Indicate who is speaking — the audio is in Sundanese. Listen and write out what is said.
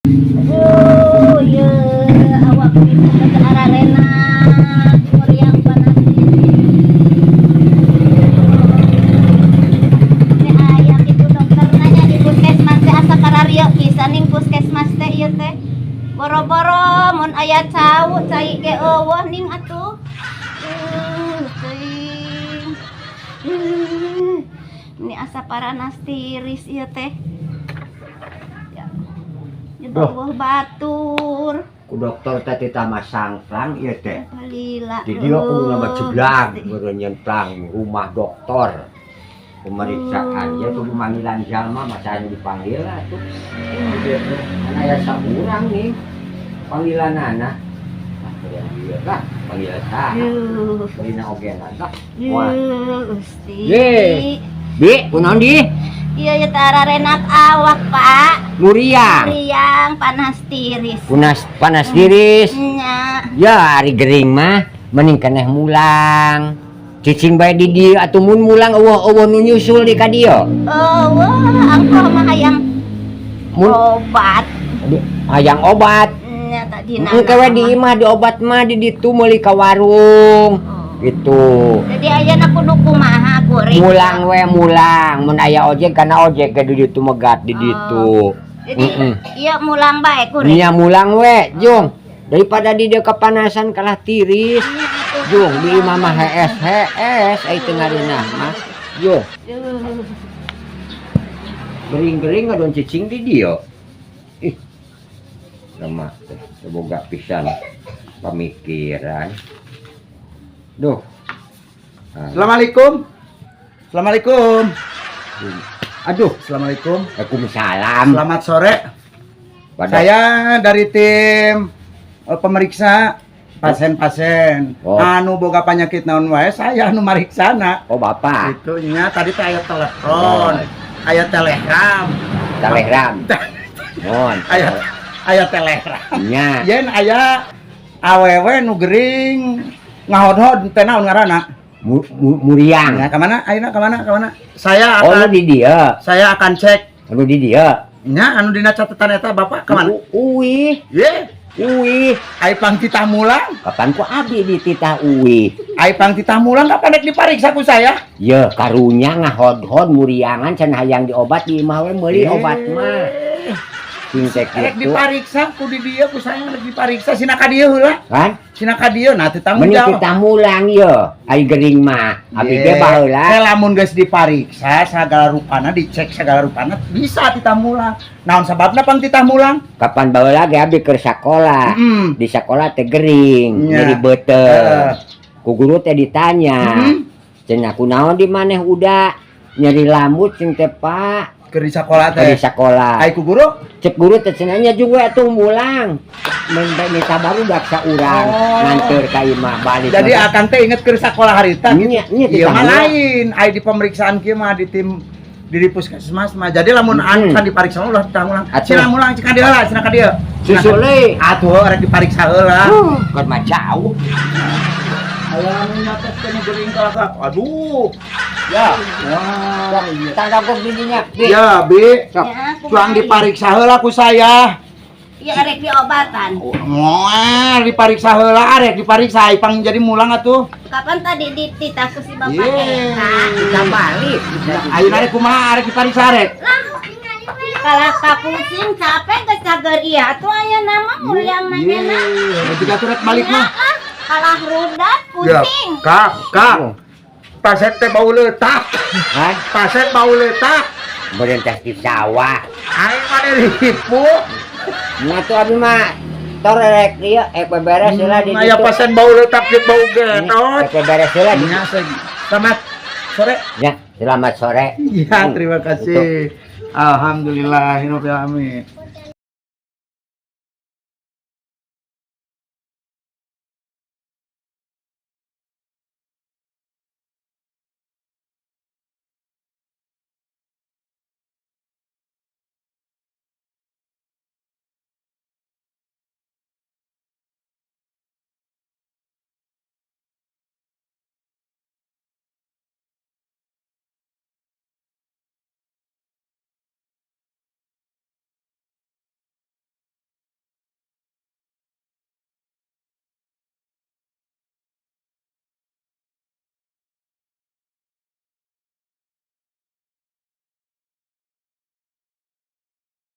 Speaker 1: Aduh, ye awak bisa ke ararena meriang panas ini. Ini aya kitu dokter nanya di puskesmas teh asa kararieu pisan ning puskesmas teh ieu teh. Boro-boro mun aya cau, cai ge euweuh ning atuh. Teuing. Ini asa paranas tiris ieu teh. Ya. Ya
Speaker 2: Duh.
Speaker 1: euweuh batur.
Speaker 2: Ku dokter teh titah masang plang ieu teh.
Speaker 1: Palila.
Speaker 2: Di dieu kudu nama jeblang meureun nyeun plang rumah dokter. Pemeriksaan ya kudu manggilan jalma, masa anu dipanggil atuh. Ieu teh kan aya saurang nih. Panggilanana. Ah, yang ieu lah, panggilan saha?
Speaker 1: Yuh.
Speaker 2: Dina ogenan lah. Wah.
Speaker 1: Yuh, Gusti.
Speaker 2: Ye. Bi, kunaon di?
Speaker 1: Iya ya tara renak awak, Pak.
Speaker 2: Muriang.
Speaker 1: Muriang panas tiris.
Speaker 2: Panas panas tiris.
Speaker 1: Nya.
Speaker 2: Ya ari gering mah mending keneh mulang. Cicing bae di dieu atuh, mun mulang euweuh-euweuh nu nyusul di ka dieu.
Speaker 1: Oh, wah, angkoh mah hayang
Speaker 2: Mun
Speaker 1: obat.
Speaker 2: Hayang obat.
Speaker 1: Nya tadi.
Speaker 2: Engke we di imah diobat mah, di ditu meuli ka warung.
Speaker 1: Oh.
Speaker 2: Gitu.
Speaker 1: Jadi ayeuna kudu kumaha kuring?
Speaker 2: Mulang we, mulang. Mun aya ojek kana ojek ge di ditu megat di ditu.
Speaker 1: Jadi iya mulang bae kuring.
Speaker 2: Nya mulang we, Jung. Daripada di dieu kepanasan kalah tiris.
Speaker 1: Nya atuh.
Speaker 2: Jung, di imah mah hees hees ai teu ngareunah mah. Jung,
Speaker 1: Duh.
Speaker 2: Gering-gering ngadon cicing di dieu. Ih. Lemah teh, teu boga pisan pamikiran. Duh. Ah,
Speaker 3: Assalamualaikum. Assalamualaikum.
Speaker 2: Aduh,
Speaker 3: Assalamualaikum.
Speaker 2: Waalaikumsalam.
Speaker 3: Selamat sore. Saya dari tim pemeriksa pasien-pasien.
Speaker 2: Oh.
Speaker 3: Anu boga penyakit naon wae saya anu mariksana.
Speaker 2: Oh, Bapak.
Speaker 3: Itu nya tadi teh aya telepon, aya telegram,
Speaker 2: Telegram. Mohon.
Speaker 3: Aya aya telegram.
Speaker 2: Nya.
Speaker 3: Yen aya awewe nu gering ngahodhod teh naon ngaranna?
Speaker 2: Muriang.
Speaker 3: Ya, kemana? Ayeuna kemana? Kemana? Saya
Speaker 2: Oh, nu
Speaker 3: akan
Speaker 2: di dieu.
Speaker 3: Saya akan cek.
Speaker 2: Anu di dieu.
Speaker 3: Nya anu dina catatan eta Bapak kemana?
Speaker 2: Uih,
Speaker 3: Ye,
Speaker 2: uih.
Speaker 3: Ai pang titah mulang.
Speaker 2: Kapan ku abdi dititah uih?
Speaker 3: Ai pang titah mulang kapan rek dipariksa ku saya?
Speaker 2: Ye, karunya ngahodhod muriangan cenah hayang diobat, di imah we meuli obat mah. Sing teh
Speaker 3: Rek
Speaker 2: kitu.
Speaker 3: dipariksa ku di dieu ku saya, rek dipariksa sina ka dieu heula.
Speaker 2: Kan?
Speaker 3: Sina ka dieu nah teu tanggung
Speaker 2: Mending
Speaker 3: jawab.
Speaker 2: kita mulang ye. Ai gering mah. Abi ge baheula.
Speaker 3: Teh lamun geus dipariksa segala rupana, dicek segala rupana, bisa titah mulang. Naon sababna pang titah mulang?
Speaker 2: Kapan baheula ge abdi keur sakola. Di sekolah teh gering, nyeri beuteung. Ku guru teh ditanya. Cenah kunaon di maneh udah nyeri lambut cing teh, Pak?
Speaker 3: Keur di sakola
Speaker 2: Di
Speaker 3: teh.
Speaker 2: sekolah.
Speaker 3: Ai ku guru?
Speaker 2: Cek guru teh cenah nya juga atuh mulang. Minta baru daksa urang
Speaker 3: Oh.
Speaker 2: nganteur ka imah balik.
Speaker 3: Jadi akan teh inget keur sakola harita gitu.
Speaker 2: Nya, nya,
Speaker 3: Ieu
Speaker 2: titah
Speaker 3: mah
Speaker 2: mulang.
Speaker 3: lain, ai di pemeriksaan kieu mah di tim di puskesmas mah. Jadi lamun anu kan dipariksa ulah titah mulang.
Speaker 2: Atuh.
Speaker 3: Sina mulang cik ka dieu lah, sina ka dieu.
Speaker 2: Susul euy.
Speaker 3: Atuh rek dipariksa heula.
Speaker 2: Keur mah jauh.
Speaker 3: Aya anu nyatet teh nu geuring ka. Aduh. Ya. Wah, iya.
Speaker 2: Tangkap di dinya. Bi.
Speaker 3: Ya, Bi.
Speaker 2: Sok.
Speaker 1: Ya, kumaha
Speaker 3: Cuang
Speaker 1: ieu?
Speaker 3: Dipariksa heula ku saya.
Speaker 1: Iya rek diobatan.
Speaker 3: Moal dipariksa heula, arek dipariksa ai pang jadi mulang atuh.
Speaker 1: Kapan tadi dititah ku si bapak
Speaker 3: Ye.
Speaker 1: eta?
Speaker 2: Kita balik.
Speaker 3: Ayeuna rek kumaha, arek dipariksa arek?
Speaker 1: Lah, kalah kapusing capek geus cager ieu atuh aya nama muriang nanyana.
Speaker 3: Berarti atuh rek balik mah.
Speaker 1: Ah, kalah rudat pusing.
Speaker 3: Kak, Kak. Pasien teh bau leutak.
Speaker 2: Hah?
Speaker 3: Pasien bau leutak.
Speaker 2: Berhentas di sawah.
Speaker 3: Aing mah ripu.
Speaker 2: Nya tuh abi mah tor rek ieu ek beberes heula di
Speaker 3: Aya
Speaker 2: ditu.
Speaker 3: Pasien bau leutak jeung bau getot.
Speaker 2: Ek beberes heula di.
Speaker 3: Nya, selamat sore.
Speaker 2: Ya, selamat sore.
Speaker 3: Iya, terima kasih. Alhamdulillah, alamin.